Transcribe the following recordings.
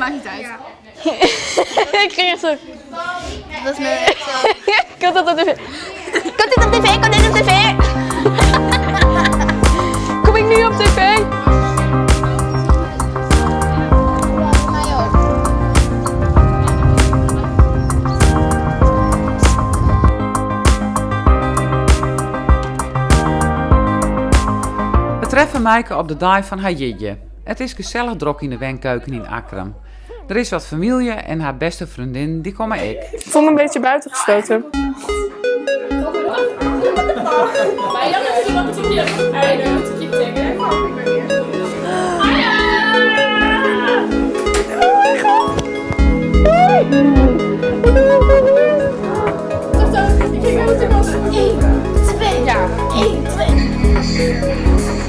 Maakt niet uit. Ik ging echt zo. Dat is me zo. Komt dat op tv? Komt dit op tv? Komt dit op tv? Kom ik nu op tv? Mij ook. We treffen Maaike op de dei fan har jierdei. It is gesellich drok yn de wenkeuken yn Akkrum. Der is wat famylje en har bêste freondin dy komme ek. Ik voel me een beetje buitengesloten.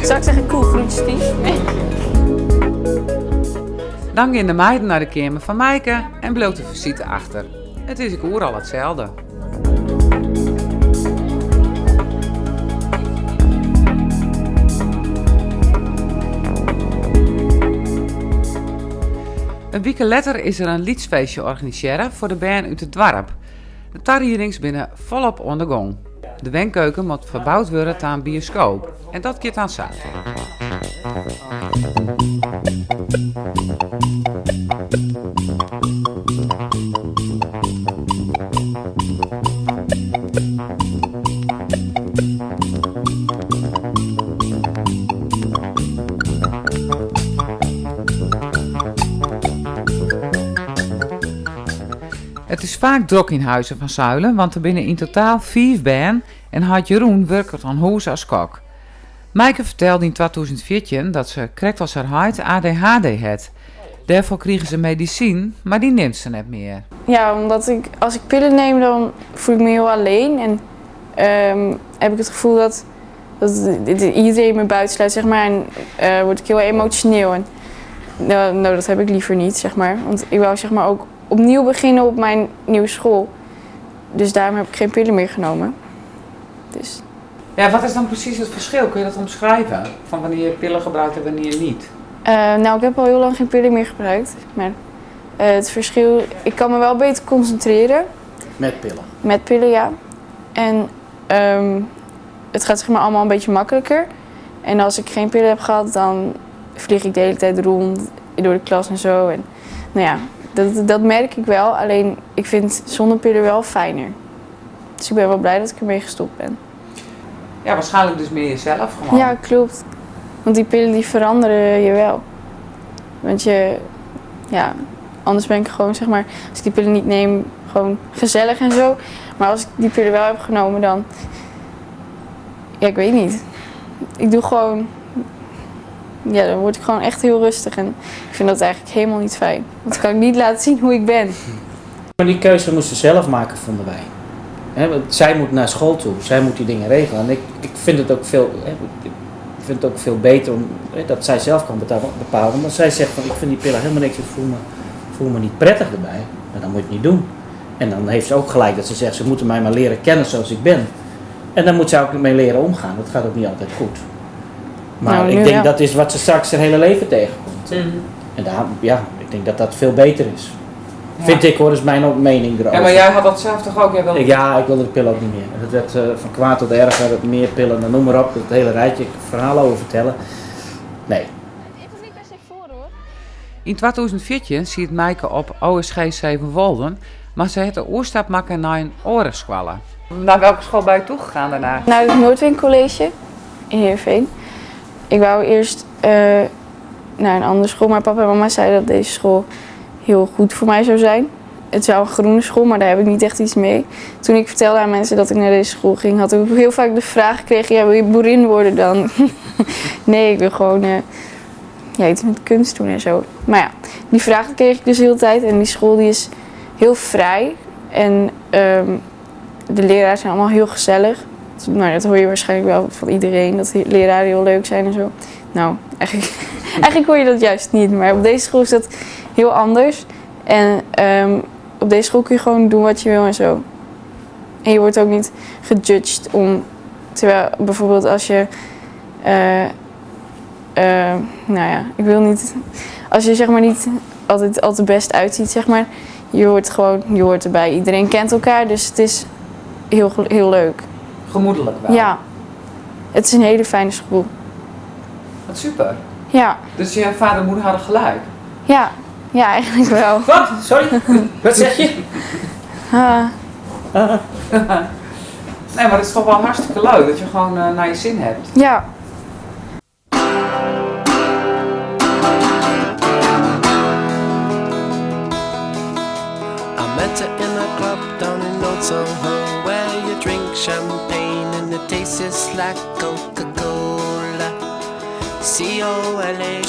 Zou ik zeggen, cool, groetjes Steve? Dan gean de meiden nei de keamer fan Maaike en bliuwt de fisite achter. It is ek oeral itselde. In wike letter is der in lyts feestje organisearre foar de bern út it doarp. De tariedings binne folop oan de gong. De wenkeuken moat ferboud wurde ta in bioskoop en dat giet dan sa. It is faak drok yn Huize van Zuilen, want der binne yn totaal fiif bern en heit Jeroen wurket oan hûs as kok. Maaike fertelde yn 2014 dat se, krekt as har heit, ADHD hat. Dêrfoar krige se medisyn, mar dy nimt se net mear. Ja, omdat ik als ik pillen neem dan voel ik me heel alleen en um, heb ik het gevoel dat, dat iedereen me buitensluit, zeg maar. En uh, word ik heel emotioneel. En nou, nou, dat heb ik liever niet, zeg maar. Want ik wou zeg maar ook opnieuw beginnen op mijn nieuwe school. Dus daarom heb ik geen pillen meer genomen. Dus. Ja, wat is dan precies het verschil? Kun je dat omschrijven? Van wanneer je pillen gebruikt en wanneer niet? Uh, nou, ik heb al heel lang geen pillen meer gebruikt. Maar uh, het verschil, ik kan me wel beter concentreren. Met pillen? Met pillen, ja. En um, het gaat zeg maar allemaal een beetje makkelijker. En als ik geen pillen heb gehad, dan vlieg ik de hele tijd rond door de klas en zo. En, nou ja, dat, dat merk ik wel. Alleen ik vind zonder pillen wel fijner. Dus ik ben wel blij dat ik ermee gestopt ben. Ja, waarschijnlijk dus meer jezelf gewoon. Ja, klopt. Want die pillen die veranderen je wel. Want je, ja, anders ben ik gewoon, zeg maar, als ik die pillen niet neem, gewoon gezellig en zo. Maar als ik die pillen wel heb genomen, dan, ja, ik weet niet. Ik doe gewoon, ja, dan word ik gewoon echt heel rustig. En ik vind dat eigenlijk helemaal niet fijn. Want dan kan ik niet laten zien hoe ik ben. Maar die keuze moest ze zelf maken, vonden wij. He, want zij moet naar school toe, zij moet die dingen regelen. En ik, ik vind het ook veel, he, ik vind het ook veel beter om, he, dat zij zelf kan bepalen. Want als zij zegt van ik vind die pillen helemaal niks, ik voel me, voel me niet prettig erbij, dan moet je het niet doen. En dan heeft ze ook gelijk dat ze zegt ze moeten mij maar leren kennen zoals ik ben. En dan moet zij ook mee leren omgaan. Dat gaat ook niet altijd goed. Maar Nou, nu ik denk wel. dat is wat ze straks haar hele leven tegenkomt. Mm. En daar, ja, ik denk dat dat veel beter is. Vind ik hoor, is mijn mening erover. Ja, maar jij had dat zelf toch ook? Jij wilde... Ik- Ja, ik wilde de pillen ook niet meer. Het werd eh, van kwaad tot erger, het meer pillen, en noem maar op. Het hele rijtje, ik verhalen over vertellen. Nee. Ik hoef niet per se voor hoor. Yn 2014 siet Maaike op OSG Sevenwolden, mar se hat de oerstap makke nei in oare skoalle. Nei welke skoalle binne je toegegaan daarna? Naar het Noordwind College in Heerenveen. Ik wou eerst eh, naar een andere school, maar papa en mama zeiden dat deze school heel goed voor mij zou zijn. Het is wel een groene school, maar daar heb ik niet echt iets mee. Toen ik vertelde aan mensen dat ik naar deze school ging, had ik ook heel vaak de vraag gekregen: ja, wil je boerin worden dan? nee, ik wil gewoon eh, ja, iets met kunst doen en zo. Maar ja, die vraag kreeg ik dus de hele tijd. En die school die is heel vrij. En ehm, de leraren zijn allemaal heel gezellig. Nou, dat hoor je waarschijnlijk wel van iedereen, dat de leraren heel leuk zijn en zo. Nou, eigenlijk, eigenlijk hoor je dat juist niet. Maar op deze school is dat heel anders. En ehm, op deze school kun je gewoon doen wat je wil en zo. En je wordt ook niet gejudged om... Terwijl bijvoorbeeld als je... eh, eh, nou ja, ik wil niet... Als je zeg maar niet altijd al te best uitziet, zeg maar. Je hoort gewoon, je hoort erbij. Iedereen kent elkaar, dus het is heel, heel leuk. Gemoedelijk wel. Ja, het is een hele fijne school. Wat super. Ja, Dus je vader en moeder hadden gelijk. ja, ja, eigenlijk wel. Wat? Sorry? Wat zeg je? Ah, Nee, maar het is toch wel hartstikke leuk dat je gewoon naar je zin hebt. ja. I met her in a club down in Old Soho where you drink champagne and it tastes like Coca-Cola. C-O-L-A.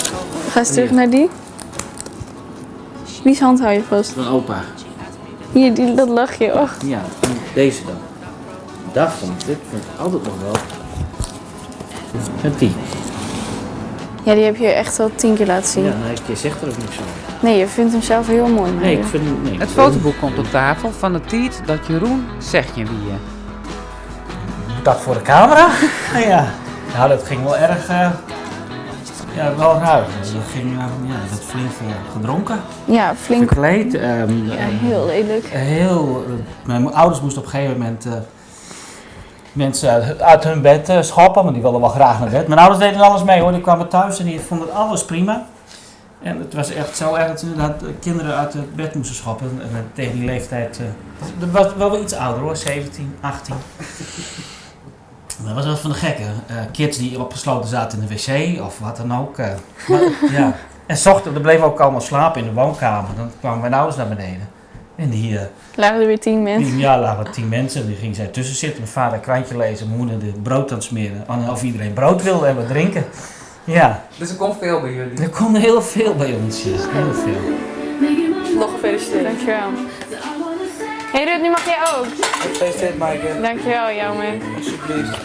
Ga eens terug naar die. Wie's hand hou je vast? Van opa. Hier, die, dat lachje. Och. Ja, en deze dan. Dat vond dit vind ik altijd nog wel. Met die. Ja, die heb je echt al 10 keer laten zien. Ja, nee, je zegt er ook niks over. Nee, je vindt hem zelf heel mooi. Maar Nee, ik vind nee. Het fotoboek komt op tafel van de tijd dat Jeroen zegt je wie je. Dat voor de camera? ja. Nou, dat ging wel erg. Ja, wel ruig. Dat ging, ja, dat flink gedronken. Ja, flink. Verkleed. Ja, heel lelijk. Heel. Mijn ouders moesten op een gegeven moment mensen uit hun bed schoppen, want die wilden wel graag naar bed. Mijn ouders deden alles mee hoor, die kwamen thuis en die vonden alles prima. En het was echt zo erg dat ze inderdaad kinderen uit het bed moesten schoppen. En tegen die leeftijd, dat was wel weer iets ouder hoor, 17, 18. Maar dat was wel van de gekken. Kids die opgesloten zaten in de wc of wat dan ook. Maar, ja. En 's ochtends, er bleven ook allemaal slapen in de woonkamer. Dan kwamen mijn ouders naar beneden. En die, Lagen er weer 10 mensen. ja, lagen 10 mensen. En die gingen zij tussen zitten. Mijn vader een krantje lezen, mijn moeder de brood aan het smeren. En of iedereen brood wilde en wat drinken. Ja, Dus er komt veel bij jullie. er kon heel veel bij ons. Ja. Heel veel. Nog gefeliciteerd. Dankjewel. Hey Rut, nu mag jij ook. Gefeliciteerd, Maaike. Dankjewel, Jelmer. Alsjeblieft.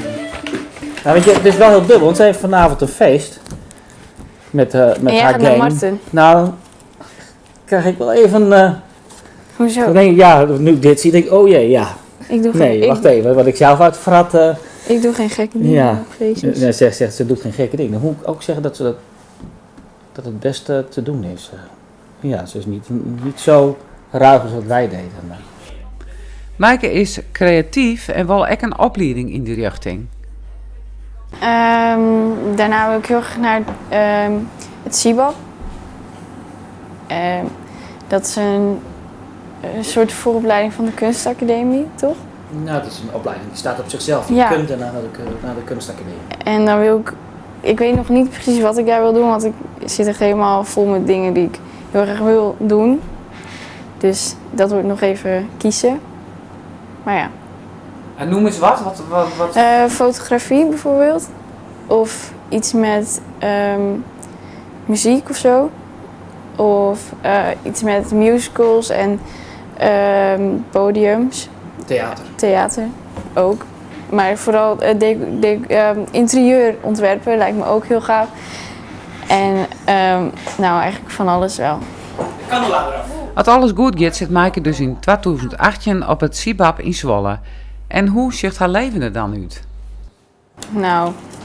Nou, weet je, het is wel heel dubbel, want zij heeft vanavond een feest. Met En jij haar gaat naar gang. Marten. Nou, krijg ik wel even... Hoezo? dan denk ik, ja, nu ik dit zie, denk ik, oh jee, ja. Ik doe geen, Nee, wacht even, wat ik zelf uitvrat... Ik doe geen gekke dingen Ja. op feestjes. Nee, ze zegt, ze doet geen gekke dingen. Dan moet ik ook zeggen dat ze dat het beste te doen is. Ja, ze is niet zo ruig als wat wij deden. Maaike is creatief en wil ook een opleiding in die richting. Daarna wil ik heel graag naar het CIBAP. Dat is een soort vooropleiding van de kunstacademie, toch? Nou, dat is een opleiding die staat op zichzelf. Je Ja. kunt daarna naar de kunstacademie. En dan wil ik... Ik weet nog niet precies wat ik daar wil doen, want ik zit echt helemaal vol met dingen die ik heel erg wil doen. Dus dat wordt nog even kiezen. Maar ja. En noem eens wat. Wat? Fotografie bijvoorbeeld. Of iets met muziek of zo. Of iets met musicals en podiums. Theater. Theater ook. Maar vooral interieurontwerpen lijkt me ook heel gaaf. En eigenlijk van alles wel. Ik kan er later af. Als alles goed gaat, zit Maaike dus in 2018 op het CIBAP in Zwolle. En hoe ziet haar leven er dan uit?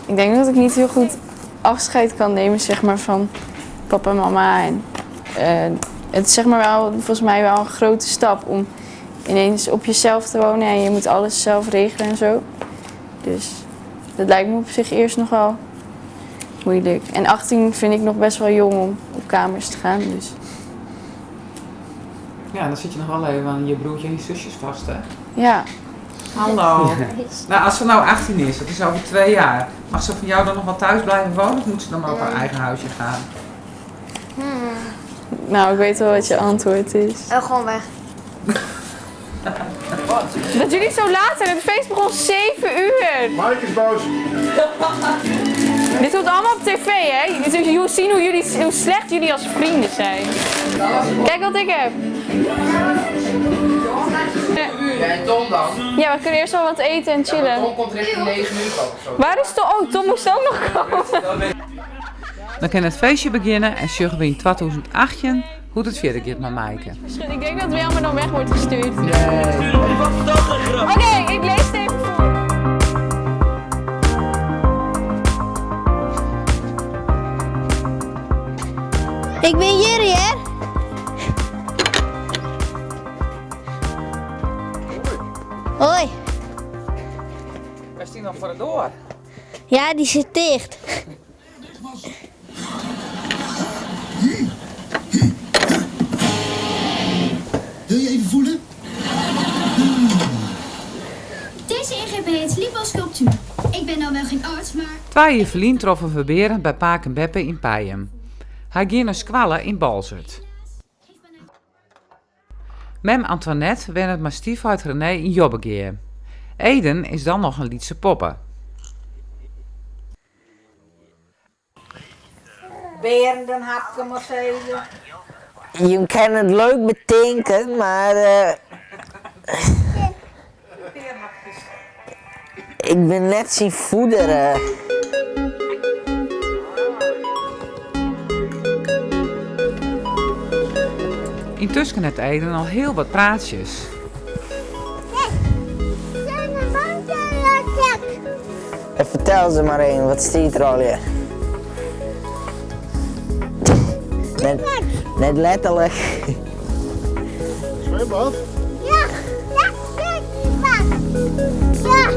Ik denk dat ik niet heel goed afscheid kan nemen van papa en mama. En het is volgens mij wel een grote stap om ineens op jezelf te wonen en je moet alles zelf regelen. Dus dat lijkt me op zich eerst nog wel moeilijk. En 18 vind ik nog best wel jong om op kamers te gaan. Dus. Ja, dan zit je nog wel even aan je broertje en je zusjes vast, hè? Ja. Hallo. Als ze nou 18 is, dat is over 2 jaar. Mag ze van jou dan nog wel thuis blijven wonen of moet ze dan maar op haar eigen huisje gaan? Ik weet wel wat je antwoord is. Gewoon weg. Dat jullie zo laat zijn. Het feest begon 7 uur. Mike is boos. Dit komt allemaal op tv, hè? Dus je moet zien hoe slecht jullie als vrienden zijn. Kijk wat ik heb. Ja, en Tom dan? Ja, we kunnen eerst wel wat eten en chillen. Ja, maar Tom komt richting 9 uur of zo. Waar is Tom? Oh, Tom moest ook nog komen. Dan kan het feestje beginnen en zorgen we in 2018 hoe het verder gaat met Maaike. Ik denk dat Wilma dan weg wordt gestuurd. Nee. Oké, ik lees het even voor. Ik ben Jerry, hè? Hoi. Wy stean al foar de doar. Ja, dy sit ticht. Wil je even voelen? Deze ingreep heet liposculptuur. Ik ben nou wel geen arts, maar... Twa jier ferlyn troffen we Berend by pake en beppe yn Pijum. Hy gie nei skoalle yn Boalsert. Mem Antoinette wennet mei styfheit René yn Jobbegea. Eden is dan noch in lytse poppe. Berend in hapke mei sizze. Je kinne it leuk betinke, mar ik bin net syn voeder. Yntusken hat Eden al hiel wat praatsjes. En fertel se mar even, wat stiet der allegear? Net, net letterlik. Zwembad? Ja, ja, zwembad. Ja.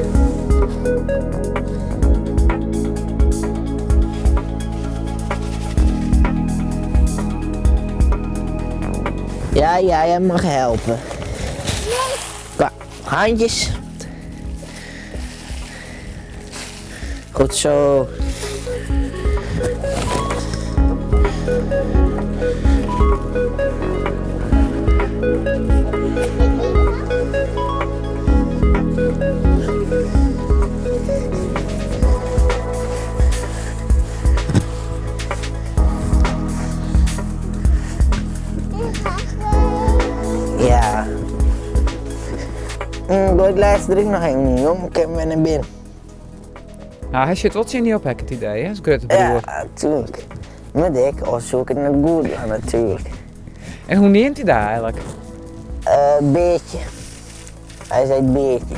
Ja, ja, jij mag helpen. Nee. Handjes. Goed zo. Ja. Gooi it lêste der ek noch even yn, jong. Ik kin wer nei binnen. No, hy sjocht wol tsjin dy op, ha ik it idee, hè, as grutte broer. Ja, tuerlik. Moat ek, oars soe ik it net goed dwaan natuerlik. En hoe neamt hy dy eigenlik? Beertje. Hy seit Beertje.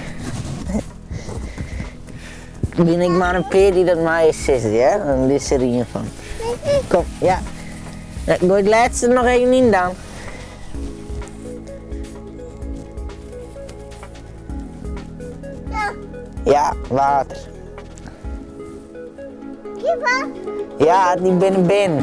Bin ik mar in pear dy't dat meie sizze, hear. Dan is der ien fan. Kom, ja. Gooi it lêste der noch even yn dan. Ja, water. Ja, dy binne binnen.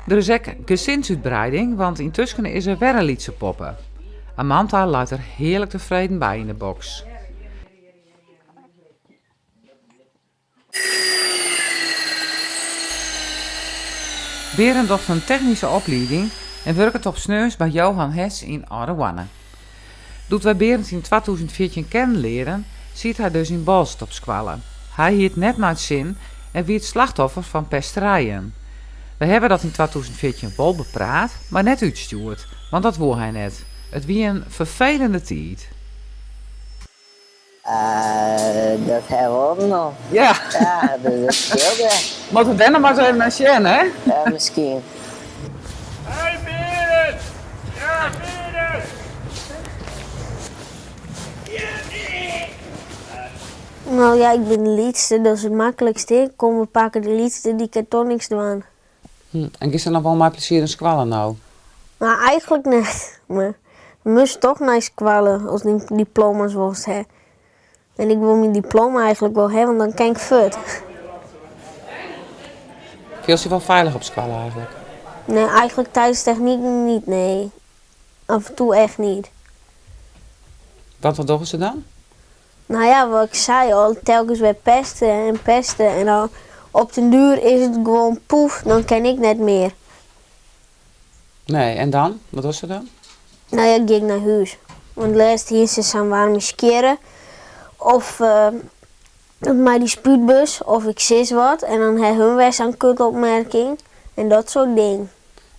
Der is ek gesinsútbreiding, want yntusken is der wer in lytse poppe. Amantha leit der hearlik tefreden by yn de boks. Berend docht in technyske oplieding en wurket op sneons by Johan Hess yn Aldeboarn. Doe't wy Berend yn 2014 kennen learden, siet hy dus yn Boalsert op skoalle. Hy hie it net nei 't sin en wie it slachtoffer fan pesterijen. Wy hawwe dat yn 2014 wol bepraat, mar net útstjoerd, want dat woe hy net. It wie in ferfelende tiid. Dat ha we ook noch. Ja. Ja, dus dat skeelt wer. Moatte we dêr noch mar ris even nei sjen, hè? Ja, miskien. Hey Berend! Ja, Berend! No ja, ik bin de lytste, dat is it maklikste. Kom, we pakke de lytste, dy kin toch niks dwaan. En giest dan noch wol mei plezier nei skoalle no? No, eigenlik net. Mar moatst toch nei skoalle ast dyn diploma's wolst ha. En ik wol myn diploma eigenlik wol ha, want dan kin ik fuort. Fielst dy wol feilich op skoalle eigenlik? Nee, eigenlik tidens technyk niet, nee. Af en toe echt niet. Want wat dogge se dan? No ja, wat ik sei al, telkens wer peste en peste en dan op den duer is it gewoan poef, dan kin ik net mear. Nee, en dan? Wat dochst dan? No ja, gean ik nei hûs. Want lêst hiene se sa'n waarme skjirre of mei dy spuitbus of ik sis wat en dan ha hun wer sa'n kutopmerking en dat soart dingen.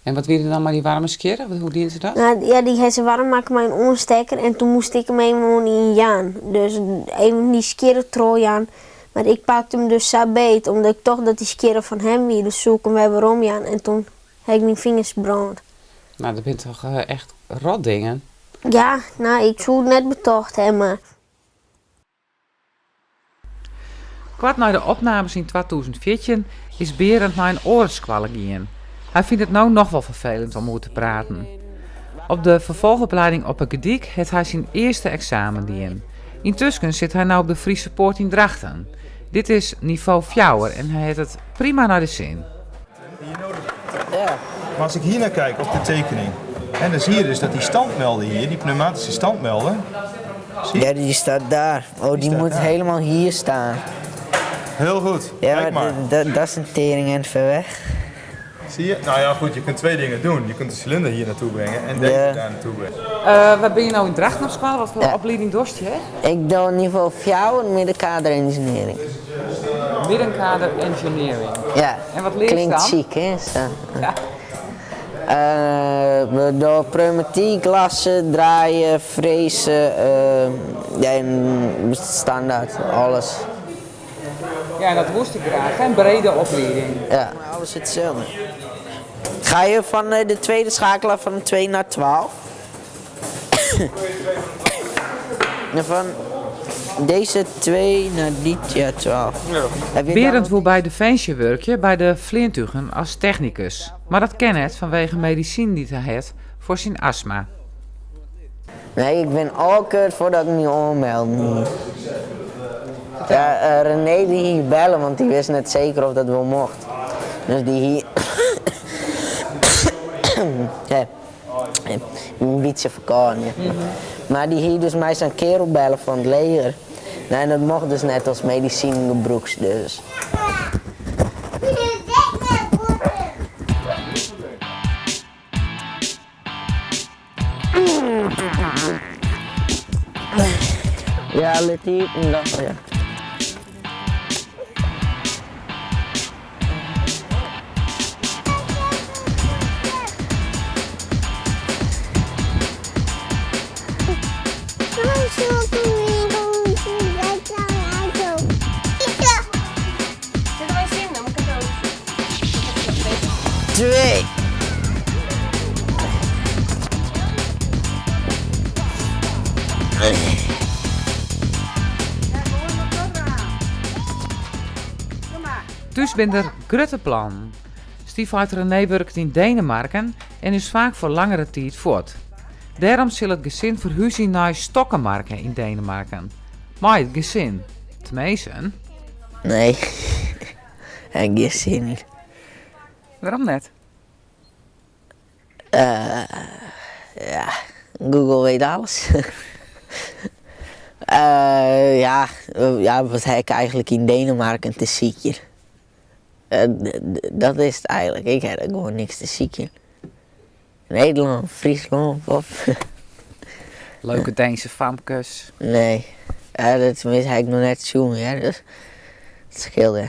En wat wie der dan mei dy waarme skjirre? Hoe dienen se dat? No ja, dy ha se waarm makke mei in oanstekker en toen moast ik him even oan ien jaan. Dus even dy skjirre trochjaan. Mar ik pakte him dus sa beet, omdat ik tocht dat dy skjirre fan him wie. Dus soe ik him wer werom jaan en toen ha ik myn fingers brând. No, dat binne toch echt rotdingen? Ja, no, ik soe it net betocht ha, mar. Koart nei de opnames yn 2014 is Berend nei in oare skoalle gien. Hy fynt it no noch wol ferfelend om oer te praten. Op de ferfolchopleiding op 'e Gerdyk hat hy syn earste eksamen dien. Yntusken sit hy no op de Friese Poort yn Drachten. Dit is nivo fjouwer en hy hat it prima nei de sin. Maar als ik hier naar kijk op de tekening, en dan zie je dus dat die standmelder hier, die pneumatische standmelder. Zie je? Ja, die staat daar. Oh, die, staat moet daar. helemaal hier staan. Heel goed. Ja, Kijk maar. Dat is een tering en ver weg. Zie je? Nou ja, goed, je kunt twee dingen doen. Je kunt de cilinder hier naartoe brengen en deze Ja. daar naartoe brengen. Waar bin je no yn Drachten op skoalle? Wat foar oplieding dochst hjir? Ik doe niveau 4 middenkader engineering. Middenkader engineering. Ja. En wat leerst Klinkt dan? ziek, hè? Zo. We doen pneumatiek lassen, draaien, frezen, ja, en standaard, alles. Ja, dat woest ik graag. hè? Een brede opleiding. Ja, maar alles hetzelfde. Ga je van de tweede schakelaar van 2 naar 12? En van deze 2 naar die, ja, 12. Heb je dan Berend wil bij Definsje werken by de fleantugen as technikus. Mar dat kin net fanwege medisinen dy't hy hat foar syn astma. Nee, ik ben al keurd voordat ik me aanmeld. Ja, René die hier bellen, want die wist net zeker of dat wel mocht. Dus die hier... Ja, een beetje verkouden, ja. Maar die hier dus mij zo'n kerel bellen van het leger. Nee, en dat mocht dus net als medicijngebroeks, dus. Ja, let hier en dan, ja. Twee. Thús binne der grutte plannen. Styfheit René wurket yn Denemarken en is faak foar langere tiid fuort. Dêrom sil it gesin ferhúzje nei Stokkemarke yn Denemarken. Mei it gesin. Teminsten. Nee, ha ik gjin sin yn. Wêrom net? Ja, Google weet alles. Ja, ja, wat ha ik eigentlik yn Denemarken te sykjen? Dat is it eigentlik. Ik ha der gewoan niks te sykjen. Nederlân, Fryslân, of. Leuke Deense famkes. Nee, ja, dat tenminste ha ik noch net sjoen, hear, dus dat skeelt hè.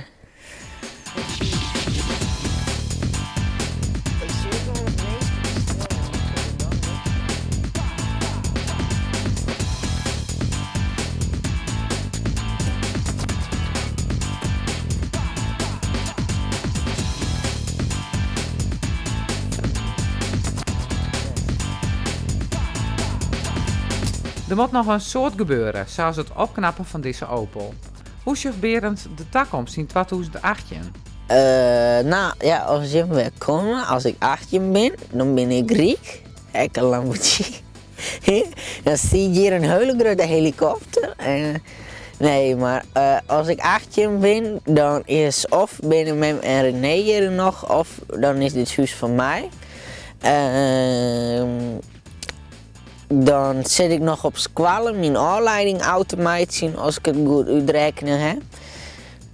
Der moat noch in soad gebeure, sa as it opknappen fan dizze Opel. Hoe sjocht Berend de takomst yn 2018? No, ja, as jim wer komme, as ik 18 bin, dan bin ik ryk. Ek in Lamborghini. Dan stiet hjir in hiele grutte helikopter. En, nee, mar as ik 18 bin, dan is of binne mem en René hjir noch, of dan is dit hús fan my. Dan sit ik noch op skoalle myn ôfleiding ôf te meitsjen, as ik it goed útrekkene ha.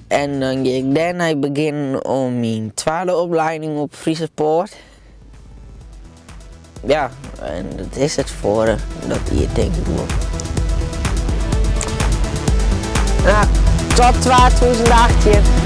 En dan gean ik dêrnei begjinnen oan myn twadde opleiding op Friese Poort. Ja, en dat is it foar dat jier tink ik wol. Nou, tot 2018.